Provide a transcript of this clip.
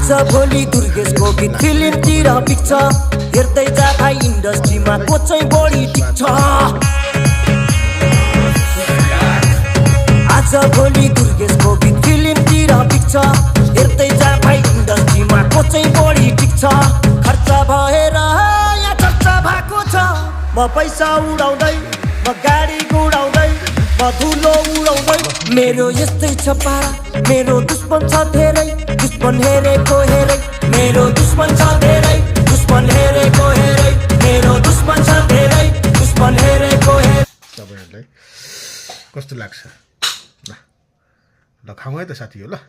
आज भोलि दुर्गेशको गीत फिल्मतिर बिक्छ हेर्दै जाँदा इन्डस्ट्रीमा को चाहिँ बढी टिक्छ आज भोलि दुर्गेशको गीत फिल्मतिर बिक्छ हेर्दै जाँदा इन्डस्ट्रीमा को चाहिँ बढी टिक्छ खर्च भएर यहाँ चर्चा भएको छ म पैसा उडाउँदै म गाडी गुडाउँदै म धुलो उडाउँदै मेरो यस्तै छ पारा मेरो दुश्मन छ धेरै दुश्मन हेरेको हेरै मेरो दुश्मन छ धेरै दुश्मन हेरेको हेरै मेरो दुश्मन छ धेरै दुश्मन हेरेको हेरै तपाईहरुलाई कस्तो लाग्छ ल खाऊ है त साथी हो ल